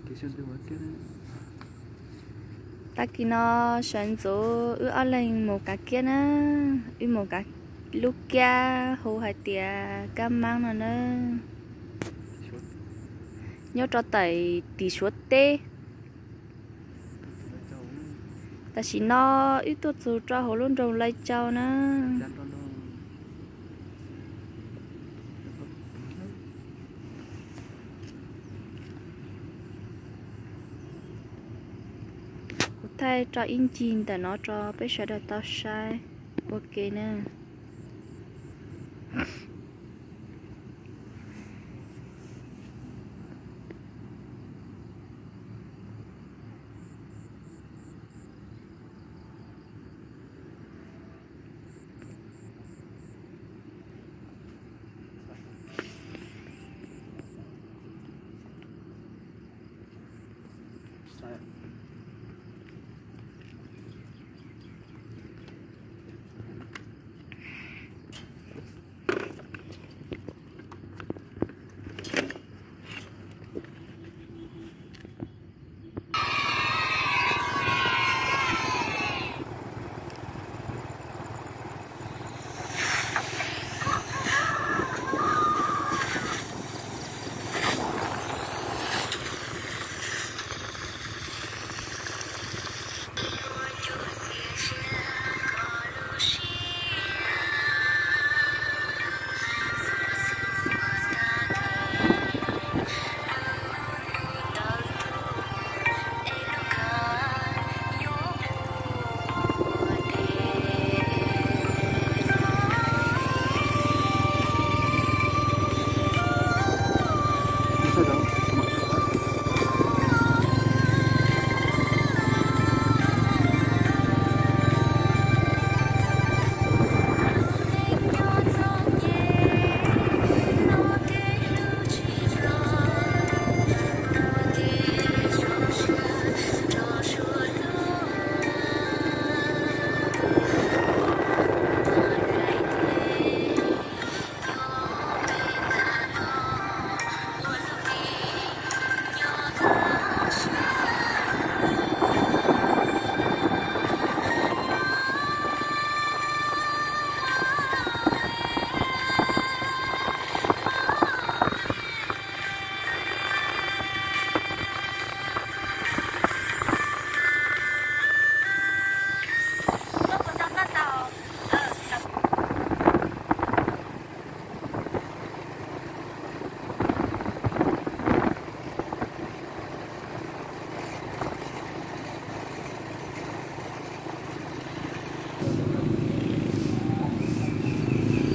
Tag kis no sawv ntxov wb ob leeg mus kav kiab na, wb mus kav lub kiab hu hais tias Kab Maab no na, nyob rau tim Suav teb. Tam sim no wb tuaj txug rau hauv lub nroog Lais Tsau na. Kuv thaij rau ib ncig ntawm no rau peb sawv daws tau saib ua ke na.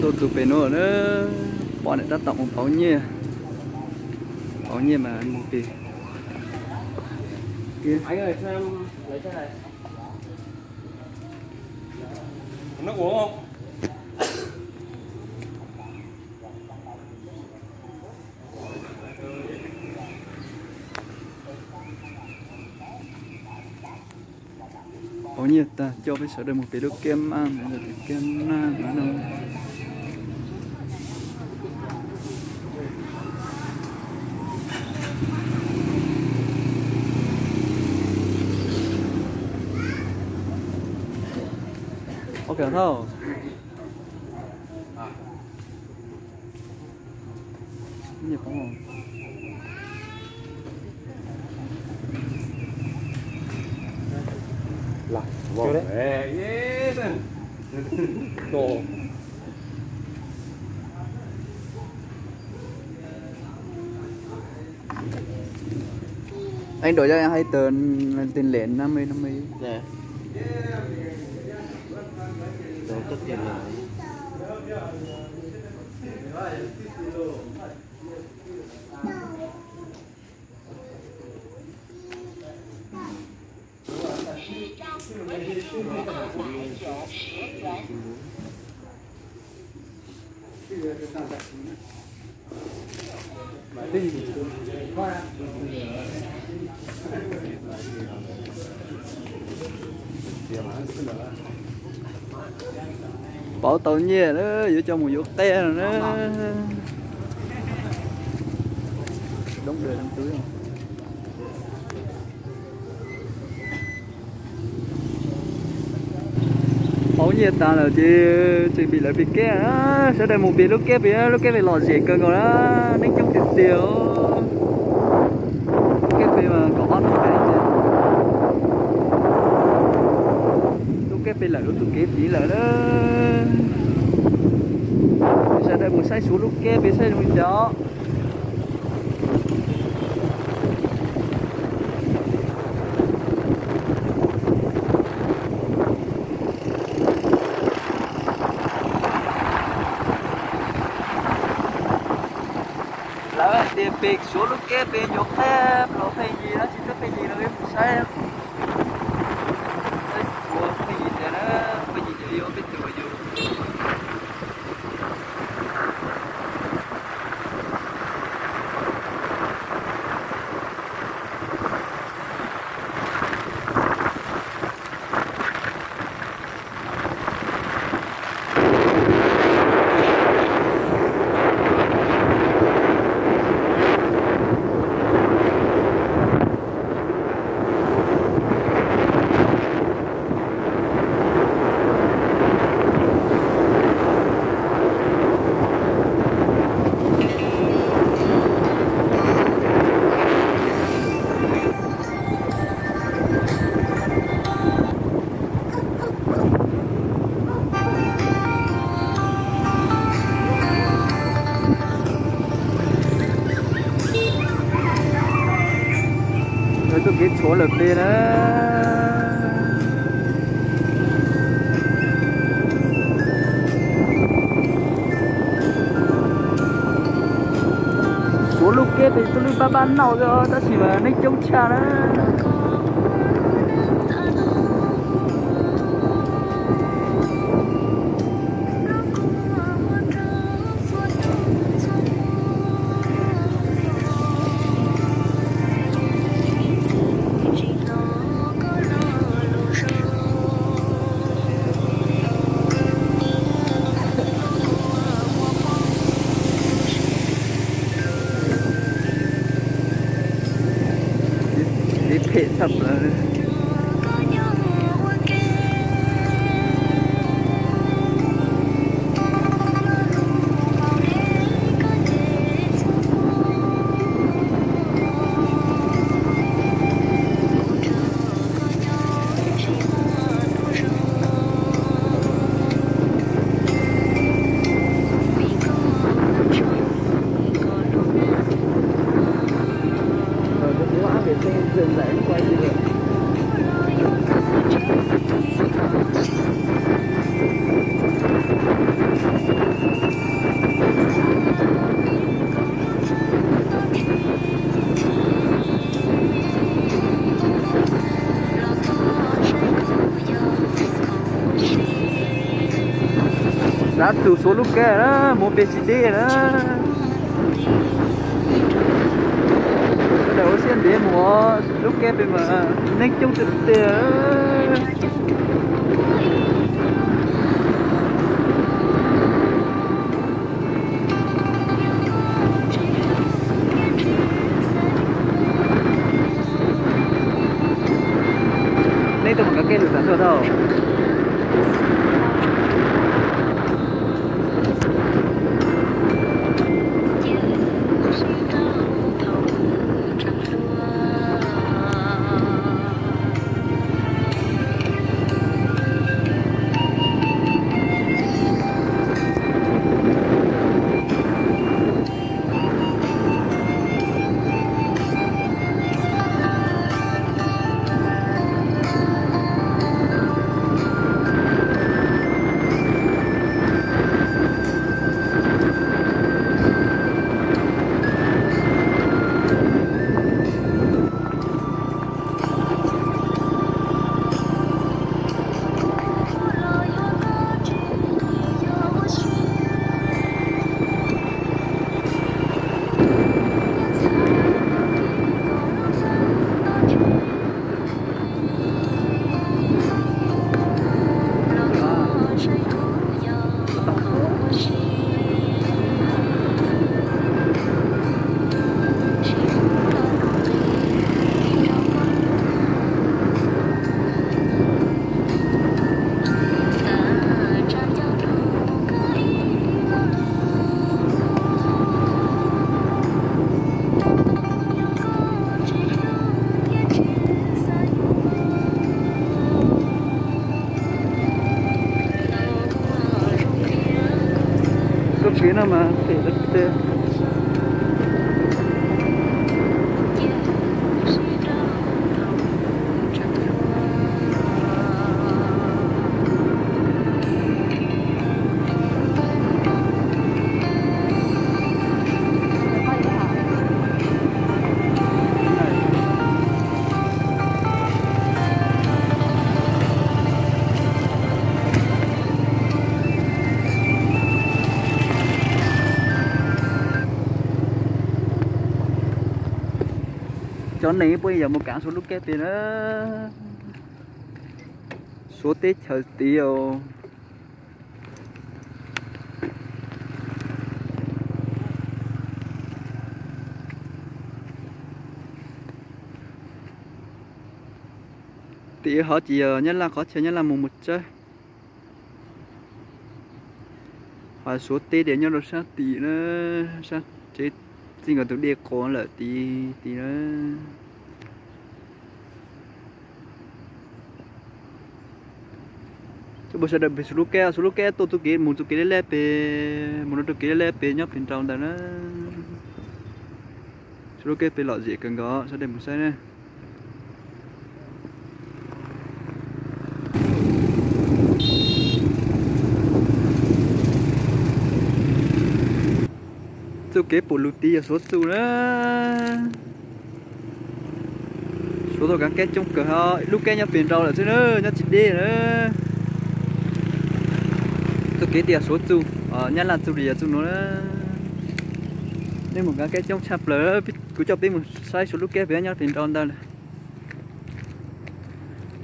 Tuaj txug pem no na, pom niam tab tom mus pauv nyiaj, pauv nyiaj mas mus pem. Pauv nyiaj tag coj peb sawv daws mus pem lub kiab maj, kiab maj no. Ok thauj. Anh đổi cho em hai tờ tiền lẻ năm mươi, năm mươi. Dạ. Rồi, cất tiền vào. Pauv tau nyiaj na, yuav coj mus yuav qej no na. Đống đời đóng túi. Tau nyiaj tas lawm ces tseem pem lawv pem keb na, sawv daws mus pem lub keb pem, lub keb pem lom zem kawg nkaus na, neeg coob tiag tiag. Lub keb pem mas kaum ob hnub pem, lub keb pem lawm lub tus kev tid lawm na. Sawv daws mus saib Suav lub keb pem saib zoo li cas. Lawv hais tias pem Suav lub keb pem yuav qab plaws pheej yig, tab sis twb pheej yig no peb mus saib. Peb ua pheej yig tias na, pheej yig tias yuav peb tus yus. Lawv tuaj kev tshuav lawm pem na. Suav lub keb pem tuaj lub pab pab nauj xwb tab sis mas neeg coob tshaj na. Kev phem tshaj plaws. Xav txug Suav lub kab na, mus pem tsis deb na. Sawv daws ua siab ntev mus, lub kab pem mas neeg coob tiag tiag. Nej tuaj mus kav keb lug tas tuaj tau. Mas phem tiag. Cov neeg puas yog mus kav Suav lub keb pem na. Suav teb chaws tid os. Tim hov ces yog Nyab Laj qhov chaw, Nyab Laj mus mus txawb. Ho Suav teb tias nyob rau sab tim na, sab tsev txij nkawd tus dej qhuav lawm tid tid na. Coj pab sawv daws pem Suav lub keb, Suav lub keb tuaj txoj kev mus txoj kev leb leb pem, mus rau txoj kev leb leb pem nyob pem nraud ntawd na. Suav lub keb pem lom zem kawg nkaus, sawv daws mus saib na. Txoj kev pum lug tid yog Suav txuj na. Suav tau kaav keb coob kawg, lub keb nyob pem nraud lawm xwb na, nyob tsis deb na. Txoj kev tias Suav txuj, Nyab Laj txuj li yog txuj nuav na. Nej mus kaav keb coob tshaj plaws, kuv coj peb mus saib Suav lub keb pem nyob pem nraud ntag.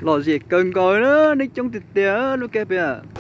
Lom zem kawg nkaus na, neeg coob tiag tiag lub keb pem.